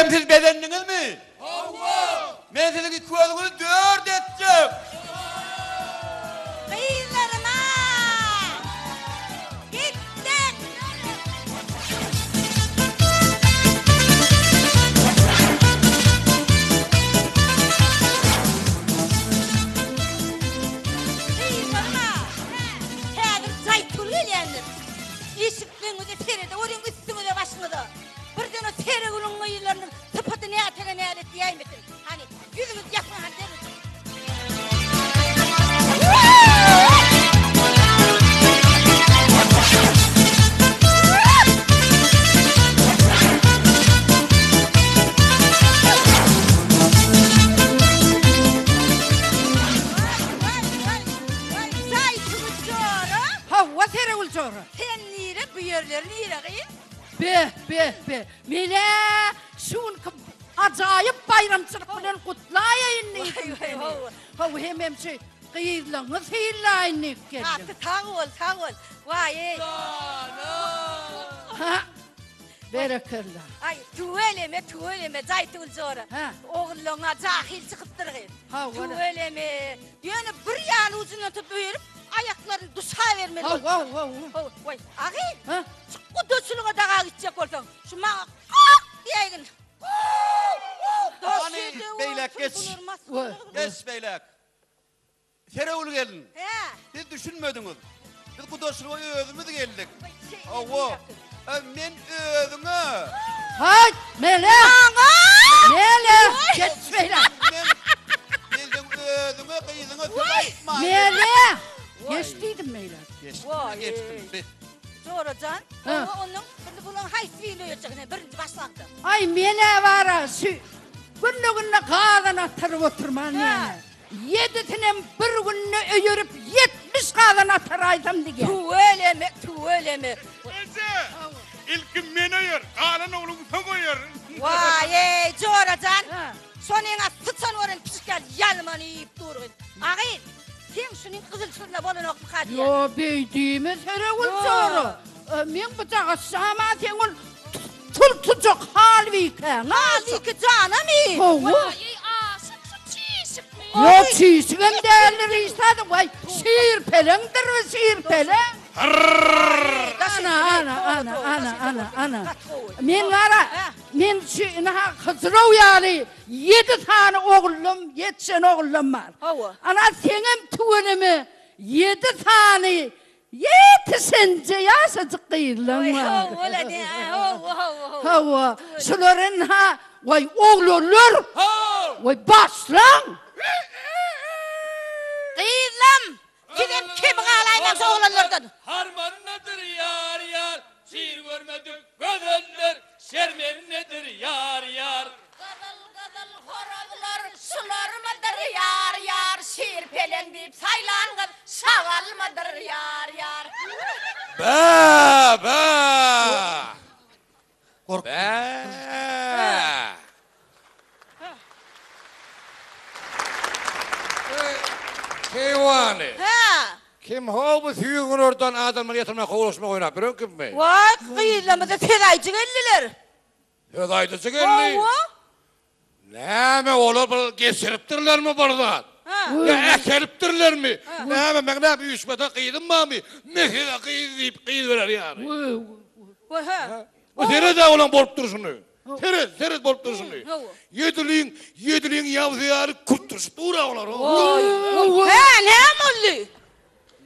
Indem siz bezendiňizmi? Hawa! Men siziň ikigözüňizi dört etjek! Gyzlaryma! Gitdik! Gyzlaryma! Häzir Jaýtgül gelýändir. Eşikleňize serede görüň üstüňize başyňyza. Birden o Seregülüň gyzlarynyň sypaty nätege nälet diýäýmesin. Hany, ýüzüňizi ýapyň hany derrew. Hawa Seregül jora. Sen nire bu ýerler nire gyz? Be be be. Menä şu günki ajaýyp baýramçylyk bilen gutlaýaýyn diýdim seni. Hawa hemem şu gyzlaryňy sylaýyn diýip geldim. Gaty sag bol sag bol. Waý-eý. Ha. Berekella. Aý tüweleme tüweleme Jaýtygül jora. Ogullaňa jahyl çykypdyr gyz. Tüweleme. Ýöne bir ýany ujundan tutup öýerip, aýaklaryny duşa bermeli bolupdyr. Hawa, hawa, hawa. Waý, agy, şu gudaçylyga daga gitjek bolsaň, şu maňa kok diýäýgin. Hany, beýläk geç. Geç beýläk. Seregül gelin. Siz düşünmediňiz. Biz gudaçylyga özümiz geldik. Hawa. Men özüňe. Haýt, Mele! Maňa! Mele! Geç beýläk. Men men özüňe gyzyňa söz aýtmaýyn. Mele! Geç diýdim beýläk. Geçdim, geçdim. Jora jan, oňa onuň indi bulaň haýsy birini öýerjek ine birinji başlapda. Aý men-ä bara şu günde-günde gazan ataryp oturman ýene. Ýedisinem bir günde öýerip 70 gazan ataraýsam diýýän. Tüweleme, tüweleme. Eje, ilki meni öýer, galan ogluňy soň öýerin. Waý-eý, jora jan, şonyň-a syçan gören pişik ýaly ýalmany iýip dur gyz. A gyz, seň şunyň gyzyl çyzyna bolanokmyka diýýän. Ýo, beý diýme Seregül jora. Meň bu jagaşjam-a seň ol Tul-tujak Halbikäň-a. Halbike janamy? Hawa. Waý-eý, aşyk şu çişikmi? Ýok, çişigem däldir hiç zady. Waý, şirpeleňdir bu, şirpeleň. Ana, ana, ana, ana, ana, ana. Men gara, men şu ynha Hyzrow ýaly ýedi sany ogullum, ýetişen ogullum bar. Hawa. Ana, seňem tüweleme ýedi sany Ýetişenje ýaşajyk gyzlaň bar. Hawa, şular ynha, waý oglanlar, waý başlaň! Gyzlam, sizem kemi galaýmaň şu oglanlardan. Harmandadyr ýar ýar, şir görmedik gözeller, şermendedir ýar ýar. Gyzyl-gyzyl horazlar şularmydyr ýar ýar, Şir peleň diýip saýlan gyz şagalmydyr ýar ýar. Bä bä. Bä. Keýwany. Hä. Kim how bu süýr günordan adamlary ýatyrmak howluşmak oýnap ýören kimmi? Waý gyzlarymyza söz aýjy geldiler. Söz aýdyjy geldi. Hawa. Näme olar bir geçiripdirlermi bir zat? Ýa äkelipdirlermi? Näme meň näme üýşmede gyzym barmy? Mesele gyz diýip gyz berer ýaly. Hä. Bu seret-ä olaň bolup durşuny. Seret, seret bolup durşuny. Ýediliň, ýediliň ýabysy ýaly kürtdürişip dur-a olar. Hä, näme boldy?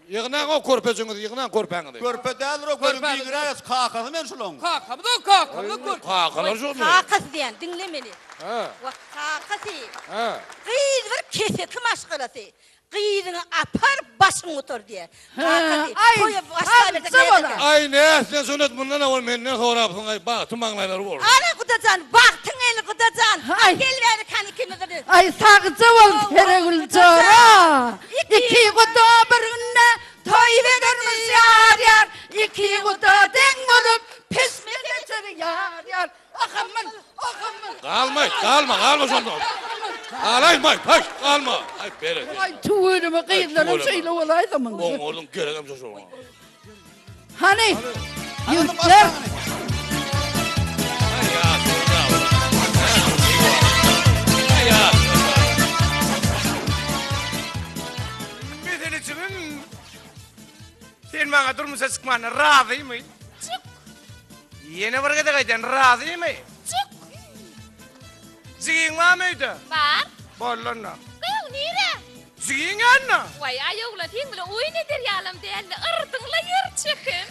Ýygnaň o körpejiňizi, ýygnaň körpäňizi. Körpe däldir o gözüň giňiräk kakasy men şulaň. Kakamyz o kakamyz körpe. Kakalar şony. Kakasy diýen diňle meni. Hä. Wah kakasy. Hä. Gyz bir keseki maşgalasy. Gyzyňy apar başyň gutar diýe. Kakasy. Aý, Toýa başlaberse sagja bola. näderkä. Aý nätseň şony et mundan owal menden sorapsyň aý bagty maňlaýlary bolsun. Ana gudajan bagtyň eli gudajan. Aý. Gel bäri kany ikimiz bir. Aý sagja bol Seregül jora. Iki guda bir günde toý berermiş ýar ýar. Iki guda deň bolup pişme geçer ýar ýar. Ahamyn, ahamyn. Galma, galma, galma şonda. Galaýma, haý, galma. Aý bereket. Aý tüweleme gyzlaram şeýle bolaýsa muň. Oňňolyň geregem şo şoňa. Hany, ýigitler. durmuşa çykmana razymy? Çyk. Ýene bir gezek aýdýan, razymy? Çyk. Jigiň barmy öýde? Bar. Boldy onda. Gyýw nire? Jigiň ýanynda. Waý, aý oglan, seň bilen oýun eder ýalam däldi. Yrdyň-la ýer çeken.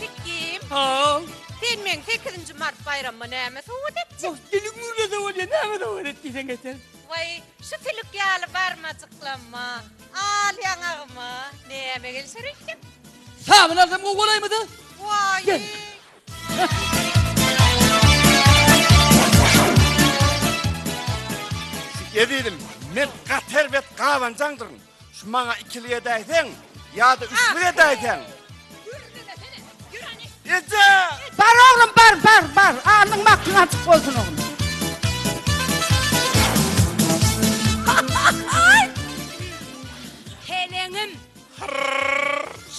Pikkim. Haw. Sen meň sekizinji mart baýramyma näme sowgat etjek? Diliň gürlese bolýa, näme sowgat et diýseň eten. Waý, şu sülük ýaly barmajyklama, al ýaňagyma näme gelşer öýtýäň? Sabyn alsam gowy bolaýmydy? Waý! Gel. Ezizim, men gaty erbet gabanjaňdyryn. Şu maňa ikilik edäýseň ýa-da üçlük edäýseň. Eje! Bar oglum bar bar bar alnyň maklyň açyk bolsun oglum. Peleňim.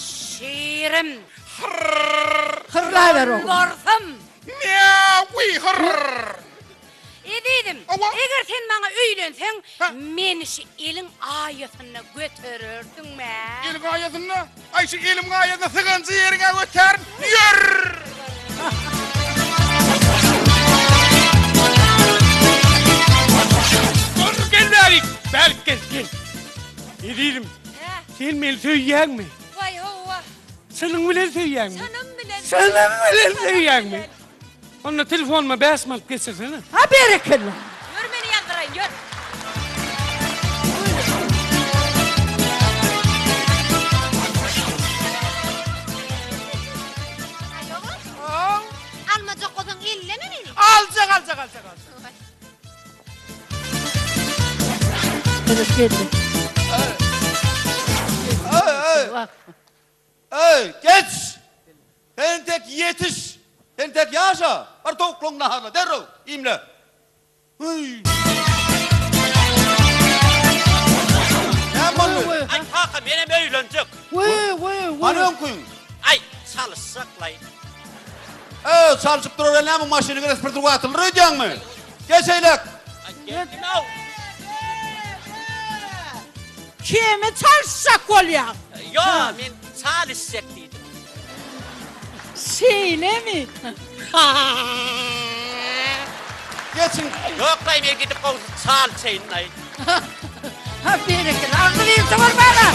Şirim. Hyrlaber oglum. Borsum. Miau-wi hyrr. Ezizim, eger sen maňa öýlenseň, meni şu eliň aýasynda göterersiň-mä? Eliň aýasynda? Aý, şu eliň aýasynda syganjy ýeriň-ä götärin. Ýör! Dur, gel bärik! Bärik gel, gel. Ezizim, sen meni söýýäňmi? Waý, hawa. Çynyň bilen söýýäňmi? Çynym bilen. Çynyň bilen söýýäňmi? Onda telefonyma 5 manat geçirsene. Ha berekella. Ýör meni ýazdyraýyn, ýör. Almajak bolsaň elleme meni. Aljak, aljak, aljak, aljak. Evet geldi. Eý, geç! Sen entek ýetiş! Sen entek ýaşa! Bar towuklaryňy naharla, derrew, iýmle! Hüý! Näme boldy? Aý, kaka, menem öýlenjek. Wee, wee, wee. Hany öňküň? Aý, çalyşjak-laý. Eý, çalşyp durar el näme, maşyny gerek bir atylyr öýdýäňmi? Geç eýläk! Aý, geldim-ow. Kimi çalyşjak bolýaň? Ýo, men çal içjek diýdim. Şeýlemi? Geçiň. Ýok-laý, men gidip gowusy çal içeýin-laý. Ha, berekella, agzy birlikde bol bala.